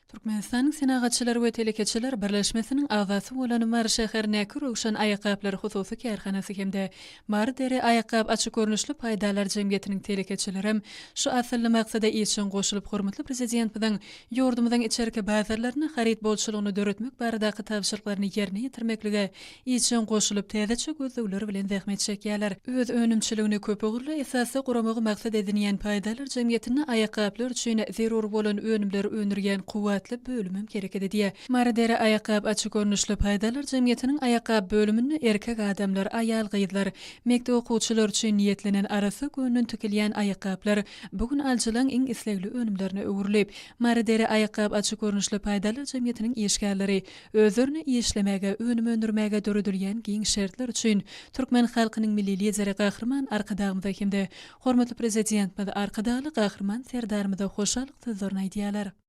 Türkmenistanyň Senagatçylar we telekeçiler birleşmesiniň agzasy bolan Mary şäherindäki Röwşen aýakgaplar hususy kärhanasy hem-de Mary deri aýakgap açyk görnüşli paýdarlar jemgyýetiniň telekeçilerem şu asylly maksada işjeň goşulyp, hormatly Prezidentimiziň ýurdumyzyň içerki bazarlarynda haryt bolçulygyny döretmek baradaky tabşyryklaryny ýerine ýetirmeklige işjeň goşulyp, täzeçe gözlegler bilen zähmet çekýärler. Öz önümçiligini köpugurly esasda guramagy maksat edinýän paýdarlar jemgyýetinde aýakgaplar üçin zerur bolan önümleri öndürýän kuwwatly bölümem hereket edýär. Mary deri aýakgap açyk görnüşli paýdarlar jemgyýetiniň aýakgap bölüminde erkek adamlar, aýal-gyzlar, mekdep okuwçylary üçin niýetlenen arassa gönden tikilýän aýakgaplar bu gün alyjylaryň iň islegli önümlerine öwrülip, Mary deri aýakgap açyk görnüşli paýdarlar jemgyýetiniň işgärleri Özlerine işlemäge, önüm öndürmäge döredilýän giň şertler üçin türkmen halkynyň Milli Lideri Gahryman Arkadagymyza hem-de hormatly Prezidentimiz Arkadagly Gahryman Serdarymyza hoşallyk sözlerini aýdýarlar.